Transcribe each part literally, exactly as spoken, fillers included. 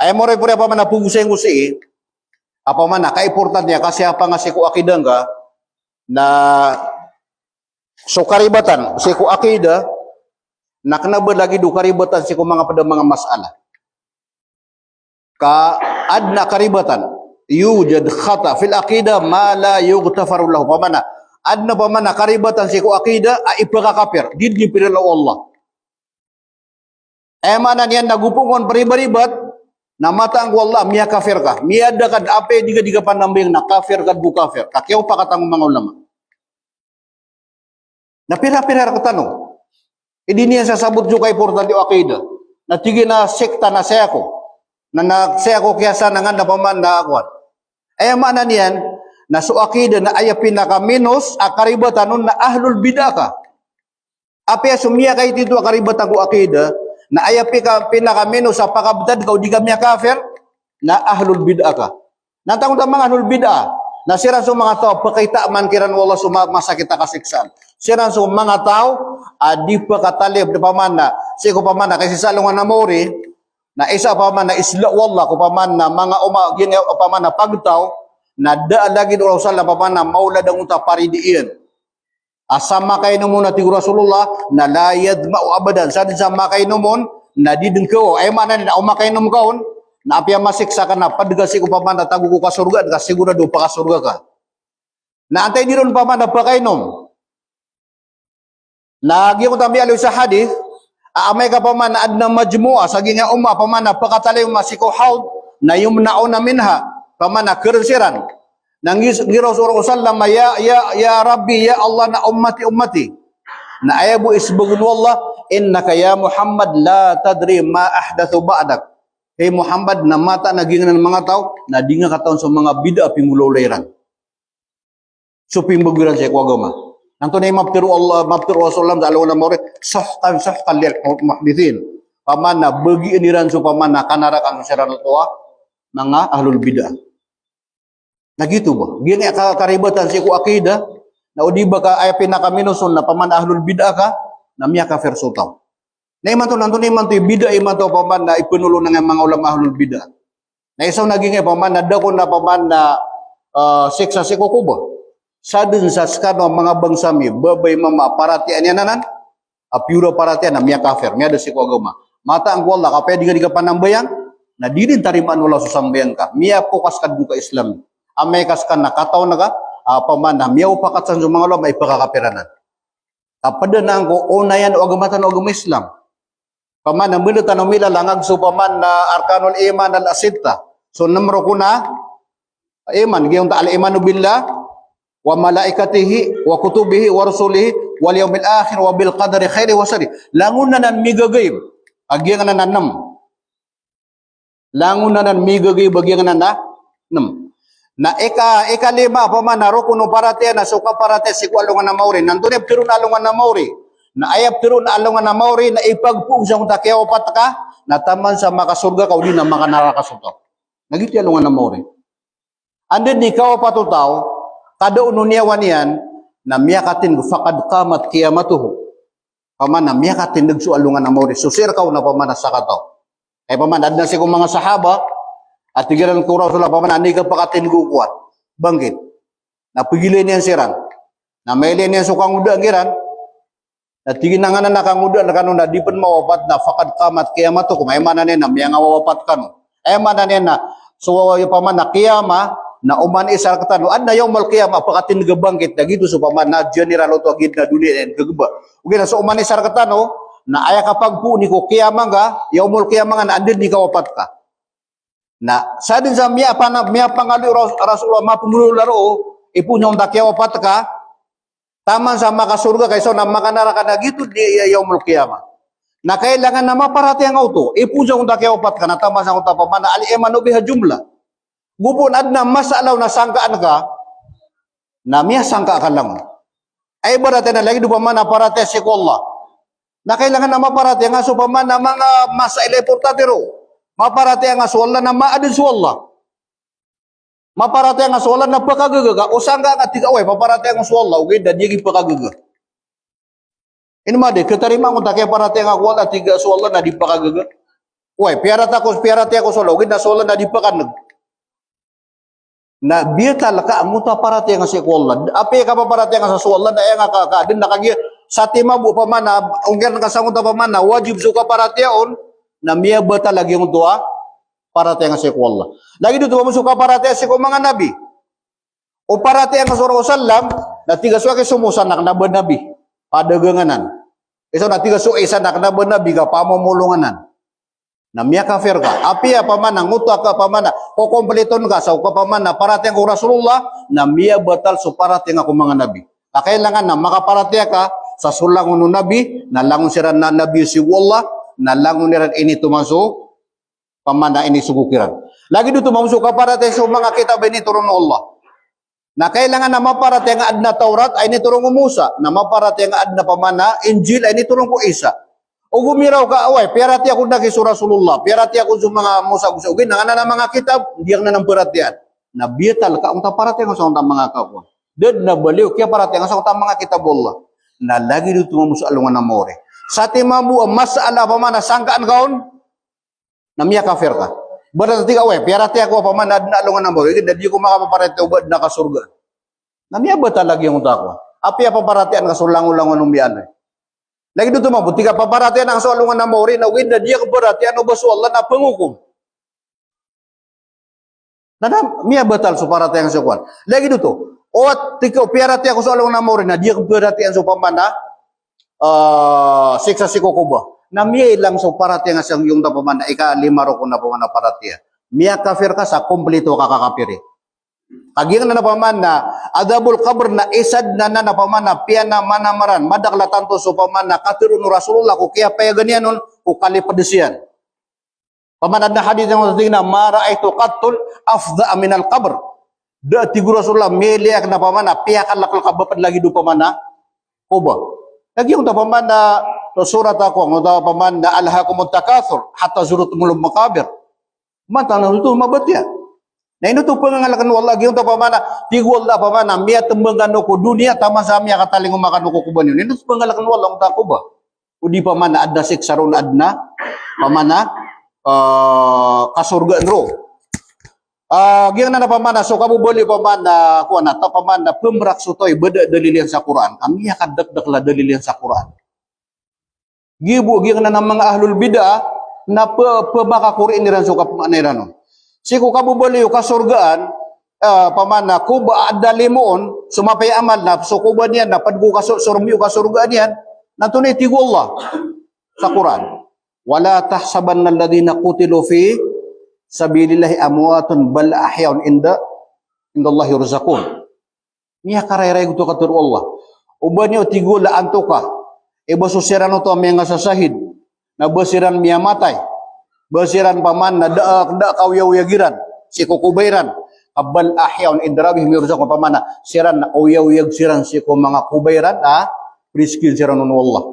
Aya mori pori a pamana pogosay ngko sii, a pamana kaimportante niyan, kasi a pangasi ko akida ngka, na so karibatan sii ko akida, na kena ba lagid o karibatan sii ko manga ped a manga masala. Ka aden a karibatan, yujad khata fil aqidah ma la yughtafaru lahu. Pamana, aden a pamana karibatan sii ko akida a ipekakapir, di den ipirila o Allah. Aya maana niyan na gopo ngka on peribaribat, na mataan ko Allah, miyakafir ka. Miyada ka den apiya di ka, di ka panambayang na kafir ka den ko kafir. Ka kiyaopakatan o manga ulama. Na pira-pira rektano. Aya di niyan sasabot so kaimportante o akida. Na tig iyan a sekta na saya ko. Na, na saya ko kiyasanangan na pamana kowan. Aya maana niyan, na so akida na aya pinakaminos a karibatan on na ahlul bid'ah ka. Apiya so miyakaitito a karibatan ko akida, na aya pika-, pinakaminos a pakabetad ka o di ka miyakafir, na ahlul bid'ah ka. Na antaa kon ta manga ahlul bid'ah, na siran so manga taw a pekaitaman kiran o Allah so ma-, masakit a kasiksaan. Siran so manga taw a di pekatalib, di pamana, sii ko pamana, kaisa sa alongan a maori, na isa pamana isla o Allah ko pamana manga oma, giyangkai pamana pagtaw, na da a lagid o Rasulullah pamana maolad angkoto a paridi iyan. A sa makainom on a tig o Rasulullah, na la yadhma'u abadan. Sa den sa makainom on, na di den kewaw. Aya maana niyan na o makainom ka on, na apiya masiksa ka na ped ka sii ko pamana tago ko kasorgaan ka, sigurado pakasorga ka. Na antaa i di ron pamana pekainom. Na giyangkoto a miyaaloy sa hadith, a amay ka pamana aden a majmu'ah sa giyangkai a umma pamana pekatalib a sii ko hawd, na yumna'una minha, pamana keren siran. Na ngi-, ngiraw so Rasul sallam a, "Ya, ya, ya Rabbi, ya Allah, na ummati, ummati." Na aya bo isbegen o Allah, "Innaka ya Muhammad la tadri ma ahdathu ba'dak." Hay Muhammad, na mataan a giyangkanan a manga taw, na di nga katawan so manga bid'ah a pimolaolay iran. So pimbago iran sii ko agama. Antonaa i mapetero o Allah, mapetero o Rasul sallam sa alongan a maori, "Suhqan, suhqan lil muhdithin." Pamana, bagian iran so pamana kanarakan so siran oto a manga ahlul bid'ah. Na giyoto ba. Giyangkai a ka-, karibatan sii ko akida, na o di ba ka aya pinakaminos on na pamana ahlul bid'ah ka, na miyakafir so taw. Na imanto, na antonaa imanto i bid'ah imanto pamana ipenolon angkai a manga ulama ahlul bid'ah. Na isa on a giyangkai pamana da kon a pamana, ah, siksa sii ko kobor. Sa den sa sekano a manga bangsa mi, babay, mama, paratiyayaan iyan anan, a piyora paratiyaya na miyakafir, miyada sii ko agama. Mataan ko Allah, ka apiya di ka, di ka panambayang, na di den tarimaan o Allah so sambayang ka. Miyapokas ka den ko ka-Islam. Amay ka sekano a katawan ka, ah, pamana, miyaopakat san so manga ulama a ipekakapir anan. Ka ped anan ko onayan o agama tano a agama Islam. Pamana, mele tano milalangag so pamana arkanul iman al-sittah. So nem rokon a iman, giyangkoto al-imanu billah, wa malaikatihi, wa kutubihi, wa rusulihi, wal yawmil akhir, wa bil qadri khairihi wa sharrihi. Langon anan migagaib a giyangkanan a nem. Langon anan migagaib a giyangkanan a nem. Na ika, ikalima pamana rokon o paratiyaya na so kaparatiyaya sii ko alongan a maori. Na antonaa i petero on a alongan a maori? Na aya petero on a alongan a maori na ipagpoon sangkoto a kiyawapat ka, na taman sa makasorga ka odi na makanaraka so taw. Na giyoto i alongan a maori. Anda den i kawapat o taw, ka da on o niyawa niyan, na miyakatindeg, faqad qamat qiyamatuhu. Pamana miyakatindeg so alongan a maori, so sii rka on a pamana sakataw. Aya pamana aden a sii ko manga sahaba a tig iran ko Rasulullah, pamana, "Anda i kapakatindeg o kowan, bangkit?" Na pegilay niyan siran. Na mailay niyan so kangodaan kiran. Na tig iyan a nganan a kangodaan kano na di pen mawapat, na faqad qamat qiyamatukum. Aya maana niyan na miyangawawapat kano. Aya maana niyan na so pamana qiyamah, na oman i isa rektano, aden a yawmul qiyamah, pekatindeg a bangkit, na giyoto so pamana general oto a giya doniya iyan kegeba. Ogaid na so oman i isa rektano, na aya kapagpoon i ko qiyamah ngka, yawmul qiyamah ngka, na anda den i kawapat ka. Na sadn sa miyapana-, miyapangaloy o Ras-, Rasulullah, mapmolawla roo, ipoon sa onta kiyawapat ka, taman sa makasorga ka, isa on na makanaraka, na giyoto di ya-, yawmul qiyamah. Na kailangan na maparatiyaya ngka oto, ipoon sa onta kiyawapat ka, na taman sa onta pamana al-imanu biha jumlah. Go pn adn a masala on na sangkaan ka, na miyasangka ka langon. Aya ibarat iyan na lagid o pamana paratiyaya sii ko Allah. Na kailangan na maparatiyaya ngka so pamana manga masail a importante roo. Maparatiyaya ngka so Allah na maadn so Allah. Maparatiyaya ngka so Allah na pkagaga ka. O sangka ngka tig ka, oway, paparatiyaya ngka so Allah, ogaid na di ka pkagaga. Ino man di, khatarima ngka onta kiyaparatiyaya ngka ko Allah, tig ka so Allah na di pkagaga. Oway, piyaratiyaya ko, piyaratiyaya ko so Allah, ogaid na so Allah na di pakaneg. Na biyatal ka angkoto a paratiyaya nga sii ko Allah. Apiya ka paparatiyaya nga sa so Allah, na aya nga ka, ka, den na kagiya, satiman bo pamana, ongkir ka sa angkoto pamana, wajib so kaparatiyaya on, na miyabatal lagi angkoto a paratiyaya nga sii ko Allah. Lagid oto mambo so kaparatiyaya sii ko manga nabi. O paratiyaya nga so Rasulullah, na tig a so aki so Musa na kena ba nabi, padagangan anan. Isa na tig a so Isa na kena ba nabi, ka pamomolongan anan. Na miyakafir ka. Apiya pamana, ngoto a ka pamana, kokomplito ngka sa ka pamana, paratiyaya ko Rasulullah, na miyabatal so paratiyaya nga ko manga nabi. Na kailangan na makaparatiyaya ka sa so langon o nabi, na langon siran na nabi sii ko Allah, na langon iran initoman so pamana inisogo kiran. Lagid oto mambo so kaparatiyaya so manga kitab a initoron o Allah. Na kailangan na maparatiyaya nga aden a Tawrat a initoron ko Musa, na maparatiyaya nga aden a pamana Injil a initoron ko Isa. O gomiraw ka, oway, piyaratiyaya ko den aki so Rasulullah, piyaratiyaya ko so manga Musa, go so, ogaid na anan a manga kitab, di aken anan paratiyayaan. Na biyatal ka angkoto a paratiyaya nga so angkoto a manga kakowa. Da den a baloy o kiyaparatiyaya nga so angkoto a manga kitab o Allah. Na lagid oto mambo so alongan a maori. Satiman bo a masala pamana sangkaan ka on, na miyakafir ka. Bada sa tig a, oway, piyaratiyaya ko pamana aden a alongan a maori, ogaid na di ako makapaparatiyaya o ba aden a kasorgaan. Na miyabatal lagi angkoto a kowa. Apiya paparatiyayaan ka so langolangon o miyaan. Lagid oto mambo, tig ka paparatiyayaan ka so alongan a maori, na ogaid na di ako paratiyayaan o ba so Allah na pangokom. Na, na miyabatal so paratiyaya nga sii ko kowan. Lagid oto, o tig ka piyaratiyaya ko so alongan a maori, na di ako paratiyayaan so pamana, ah, siksa sii ko koba. Na miyailang so paratiyaya nga sii ko, angkoto pamana, ikalima rokon a pamana paratiyaya. Miyakafir ka sa komplito a kakakapiri. Kagiya anan a pamana, adhabul qabr na isa den anan a pamana, piyanamanamaran, madakel a tanto so pamana, katharo o Rasulullah ko kiyapayagan iyan on, ko kaliped iyan. Pamana aden a hadith a tig iyan a, "Ma ra'aytu qattun afdha'a minal qabr." Da, tig o Rasulullah, miyailay aken a pamana, piyakalekel a kabaped lagid o pamana koba. Lagid angkoto pamana, so surat ako, angkoto pamana, "Alhakumut takathur, hatta zurtumul maqabir." Mantang na oto mabatiya. Na ino oto pengangalekan o Allah, giyoto pamana, tig o Allah pamana, miyatembangan ako doniya, taman sa miyakatalingoma kano ko koba niyo. Ino oto pengangalekan o Allah, angkoto a koba. O di pamana aden a siksa ron, aden a pamana, eh, kasorgaan ron. Ah, giyanan a pamana, so kababaloy pamana, kowan a, ta pamana, pemrak so taw i ba da a dalil iyan sa Quran. Ka miyakadakdakl a dalil iyan sa Quran. Giya bo, giyanan a manga ahlul bid'ah, na pe-, pemakakoriin iran so kapamana iran on. Sii ko kababaloy o kasorgaan, eh, pamana, koba a aden a limo on, so mapiya a amal na, so koba niyan na ped ko kaso-, sormiyo kasorgaan iyan, na antonaa i tig o Allah sa Quran. "Wala tahsabanna alladhina qutilu fi sabilillahi amwatan bal ahya'un inda, indallahi yurzaqun." Miyakarayray oto katharo o Allah. O ba niyo, tig o Allah, antoka i ba so siran oto a miyangasasahid, na ba siran miyamatay, ba siran pamana da, da a kaoyagoyag iran sii ko koba iran. Ka bal ahya'un inda rabbihim yurzaqun, pamana siran na oyagoyag siran sii ko manga koba iran a prizkian siran on o Allah.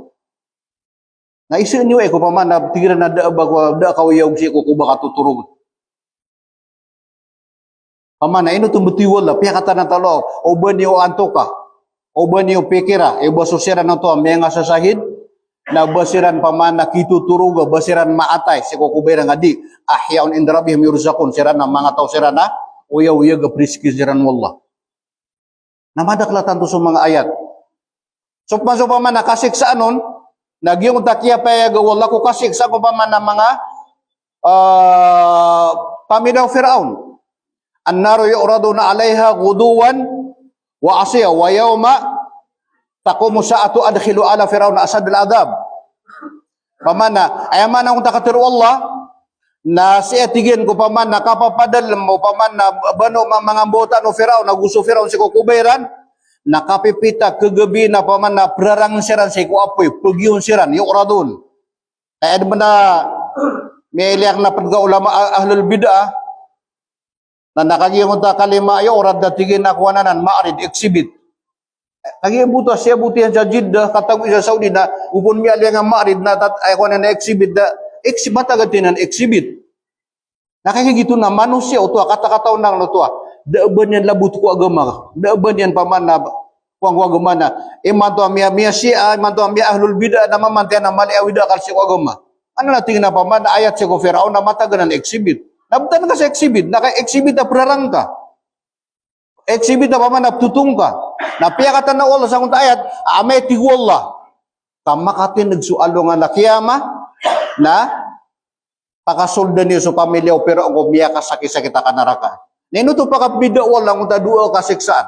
Na isa niyo ay ko pamana, tig iran a da a ba ko, da a kaoyagoyag sii ko koba katotorog. Pamana, ino oto mbetowi o Allah, piyakatana tano, o ba niyo antoka, o ba niyo pikira, i ba so siran oto a miyangasasahid, na ba siran pamana kitotoroga, ba siran maatay sii ko koba iran, ka di, ahya'un inda rabbihim yurzaqun, siran na manga taw siran a oyagoyag a prizkian siran o Allah. Na madakl a tanto so manga ayat. So pman so pamana kasiksaan on, na giyangkoto a kiyapayaga o Allah ko kasiksaan ko pamana manga, ah, pamilya o Firaun. "An-naru yu'raduna 'alayha ghuduwwan wa 'ashiyyan wa yawma taqumus sa'atu adkhilu ala Fir'auna ashaddal 'adhab." Pamana, aya maana angkoto a katharo o Allah, na sii a tig iyan ko pamana kapapadalem o pamana bano ma-, manga mbawataan o Firaun, ago so Firaun sii ko koba iran, na kapipita kagabi na pamana prarangn siran sii ko apoy, pagiyon siran, yu'radun. Aya dn a miyailay akn a pd ko ulama a-, ahlul bid'ah, na, na kagiya angkoto a kalima yu'rad na tig iyan a kowan anan, ma'rid, exhibit. Kagiya boto a siya boto iyan sa Jeddah, katago sa Saudi na, opama miyailay nga ma'rid na tat-, aya kowan anan exhibit na, exhi-, matag a tig iyan exhibit. Na kagiya giyoto na manosiya oto a katakataw na oto a da a ba niyan labot ko agama, da a ba niyan pamana kowan ko agama na, imanto a miya, miya Shia, imanto a miya ahlul bid'ah na mamantiyaya na mala i awid a akal sii ko agama. Ano na tig iyan a opama na ayat sii ko Firaun na matagan a exhibit. Na btad ka sa exhibit, na ka exhibit a prarangka. Exhibit a opama na ptotong ka. Na piyakatan o Allah sa giyangkoto a ayat, a amay tig o Allah ka makatineg so alongan a qiyamah, na pakasoldan iyo so pamilya o Firaun ko miyakasakit-sakit a kanarakaan. Na ino oto pakapmbida o Allah angkoto a dowa a kasiksaan.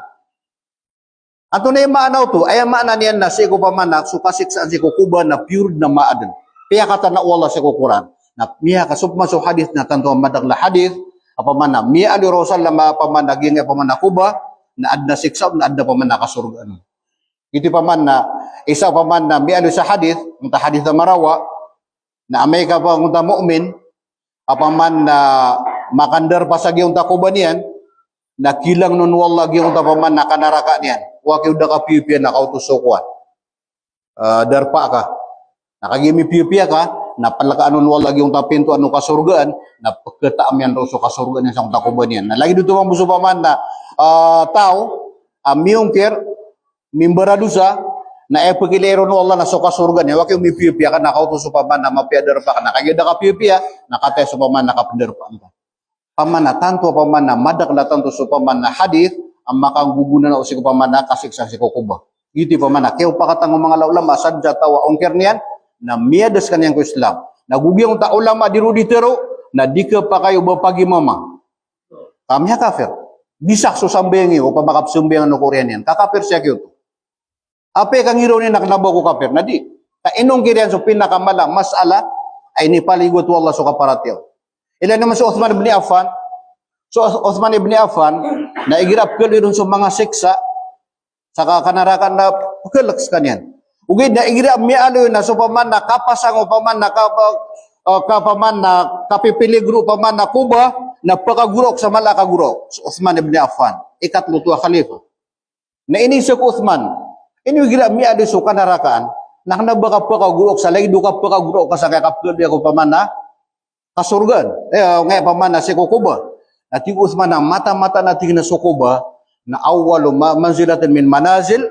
Antonaa i maana oto? Aya maana niyan na sii ko opama na so kasiksaan sii ko Quba na pure na maaden. Piyakatan o Allah sii ko Qur'an. Na miyaka-, so opama so hadith na tanto a madakl a hadith, opama na miyaaloy o Rasulullah a opama na giyangkai opama na Quba, na aden a siksa, na aden a opama na kasorgaan. Giyoto opama na, isa opama na miyaaloy sa hadith, angkoto a hadith a marawa, na amay ka opama angkoto a mu'min, opama na makandarpa sa giyangkoto a Quba niyan, na kilangon o Allah giyangkoto a opama na kanarakaan iyan. Wa kiyo da ka piyapiya na kaoto so kowan. Ah, darpa ka. Na kagiya mipiyapiya ka, na palkaan o Allah giyangkoto a pinto o kasorgaan, na peketaam iyan roo so kasorgaan iyan sangkoto a Quba niyan. Na lagid oto mambo so opama na, ah, taw a miyongkir, mimbaradosa, na aya pekilay ron o Allah na so kasorgaan iyan, wa kiyo mipiyapiya ka, na kaoto so opama na mapiya a darpa ka, na kagiya da ka piyapiya, na kataya so opama na kapendarpaan ka. Opama na tanto a opama na madakl a tanto so opama na hadith a makanggogonanao sii ko opama na kasiksa sii ko Quba. Giyoto i opama na kiyaopakatan o manga ulama sa da a taw a ongkir iyan na miyada sekaniyan ko Islam. Na go giyangkoto a ulama di ron di tero, na di kepakay o ba pagimama. Ka miyakafir. Di sah so sambayang iyo, opama ka pesambayang o oriyan iyan. Kakafir siya giyoto. Apiya ka ngiraw niyan na kena ba ako kafir, na di. Ka inongkir iyan so pinakamala a mas'ala, a inipaligot o Allah so kaparatiyaya. Ilay niyo man so Uthman ibn Affan, so Uthman ibn Affan, na igira a pekaloy ron so manga siksa sa ka-, kanarakaan na pekelek sekaniyan. Ogaid na igira a miyaaloy na so opama na kapasang, opama na kapa-, ah, ka opama na kapipiligro, opama na Quba, na pekagoraok sa mala a kagoraok. So Uthman ibn Affan, ikatlo oto a khalifa. Na iniiza ko Uthman, ino igira a miyaaloy so kanarakaan, na kena ba ka pekagoraok sa lagid o kapekagoraok ka sangkaya kapekaloy ako opama na kasorgaan. Eh, aya opama na sii ko Quba. Na tig o Uthman na mata-mata na tig iyan a so Quba, na awwalu ma-, manzilatin min manazil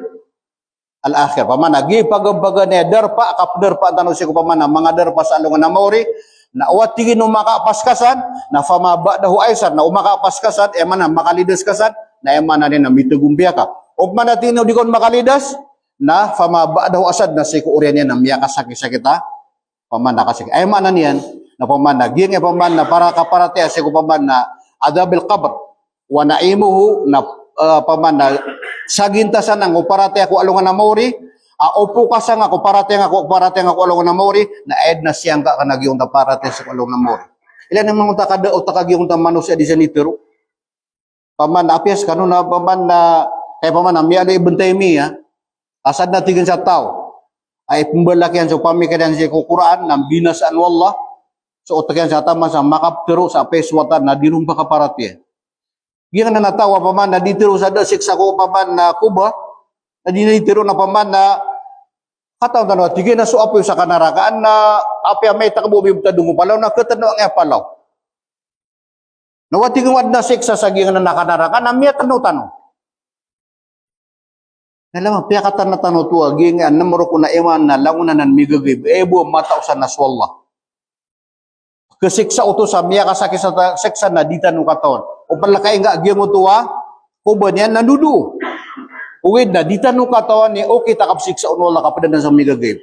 al-akhirah. Opama na giya i paganay a darpa a kapendarpaan tano sii ko opama na manga darpa sa alongan a maori, na o tig iyan o makapas ka san, na fama ba'dahu aysar, na o makapas ka san, aya maana makalidas ka san, na aya maana niyan na mitagompiya ka. Opama na tig iyan o di ka on makalidas, na fama ba'dahu ashad, na sii ko oriyan iyan na miyakasakit-sakit a opama na kasakit. Aya maana niyan, na opama na giyangkai opama na para kaparatiyaya sii ko opama na adhabil qabr, wa na'imuhu, na, eh, opama na sagintasan angko paratiyaya ko alongan a maori, a opokasan angko paratiyaya ko, paratiyaya ko alongan a maori, na aya den a siyangka ka na giyangkoto a paratiyaya sii ko alongan a maori. Ilay niyo man angkoto a kada otak a giyangkoto a manosiya di siya nitero. Opama na apiya sekano na opama na, kaya opama na miyaaloy Ibn Taymiyyah, a sadn a tig iyan sa taw a ipembalak iyan so pamikiran sii ko Qur'an na binasaan o Allah so otak iyan sa taman sa makapetero sa apiya so wata na di ron pakaparatiyaya. Giyangkanan a taw a opama na di tero sa da siksa ko opama na Quba, na di na di tero na opama na katawan tano a tig iyan a so apoy sa kanarakaan na apiya maitakbo o bibtad o palaw na ketano angkaya palaw. Na o tig iyan a aden a siksa sa giyangkanan a kanarakaan na miyatano tano. Na lamang piyakatana tano oto a giyangkai a nem rokon a iman na langon anan migagaib. Aya bo a matao san na so Allah. Kesiksa oto sa miyakasakit sa ta-, siksa na di tano katawan. O palakain ka giyangkoto a Quba niyan na dodo. Ogaid na di tano katawan i okit a kapsiksa o Allah ka ped anan sa migagaib.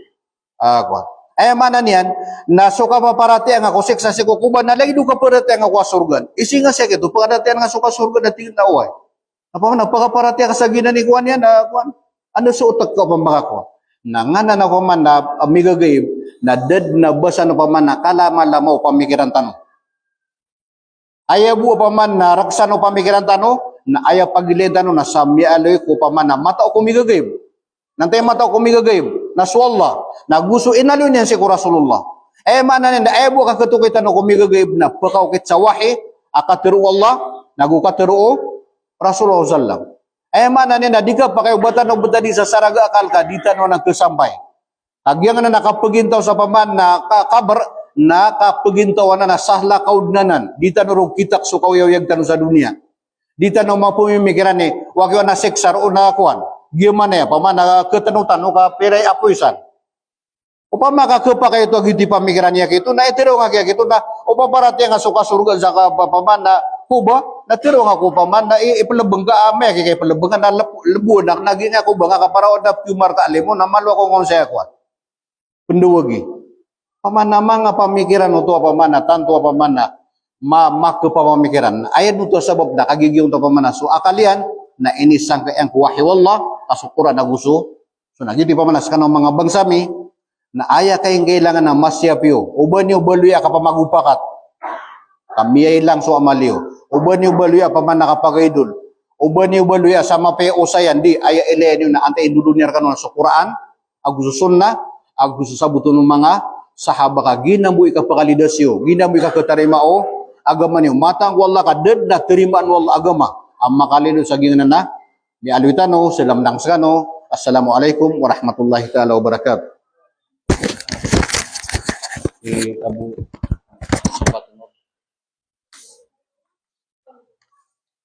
Ah, kowan. Aya maana niyan, na so kapaparatiyaya nga ko siksa sii ko Quba, na lagid o kaparatiyaya nga ko kasorgaan. Isinga siya kito, pakaratiyaya nga so kasorgaan na tig iyan a oway. Apa na pakaparatiyaya ka sa giyanan i kowan iyan, ah, kowan. Anda so otak ka opama ka kowan. Na nganan a kowan na, ah, migagaib, na da den a basa na opama na kalamalama o pamikiran tano. Aya bo opama na reksan o pamikiran tano, na aya pagilayn tano na sa miyaaloy ko opama na matao ko migagaib. Na antai matao ko migagaib? Na so Allah. Na go so inaloy niyan sii ko Rasulullah. Aya maana niyan na aya bo a kaketoki tano ko migagaib na pekaokit sa wahi a katero o Allah, na go katero o Rasulullah sallam. Aya maana niyan na di kapakay o ba tano betadi sa saraga a akal ka di tano anan kesampay. Ka giyangkanan a kapegintaw sa opama na ka-, kaber, na kapegintaw anan a sahala kaodnanan. Di tano ron kitak so kaoyagoyag tano sa doniya. Di tano mapemimikiran i, wa kiyo na siksa roo na kowan. Giyamanan, opama na ketano tano ka pira i apoy san. Opama ka khapakay oto a giyoto i pamikiran iyan giyoto, na itharo nga kiya giyoto na, o paparatiyaya nga so kasorga sa ka, opama na, koba, na tharo nga ko opama na, i, ipelebeng ka, a, miyakikay pelebeng ka na leb-, lebowan ak, na giya nga koba nga kapara o da piyomar ta limo, na malo ako ngonsaya kowan. Pendawagi. Opama na manga pamikiran oto, opama na tanto, opama na ma-, makepamamikiran. Aya den oto a sabap na kagiya giyoto, opama na so akal iyan, na inisangka iyan ko wahyu o Allah, ka so Qur'an ago so, so na giyoto, opama na sekano manga bangsa mi, na aya kaingkailangan na masiyap iyo, o ba niyo baloya kapamagopakat. Ka miyailang so amal iyo. O ba niyo baloya opama na kapagaidol. O ba niyo baloya sa mapiya osayan, di, aya ilaya niyo na antaa i dodon iyan rekano na so Qur'an, ago so sunnah, ago so sabot o manga sahaba ka ginambo i kapakalidas iyo, ginambo i kaketarima o agama niyo. Matang ko Allah ka da den a tarimaan o Allah a agama a makalidas a giyanan a miyaaloy tano. Salam dang sekano. Assalamu alaikum warahmatullahi taala wabarakatuh. Eh, Abu.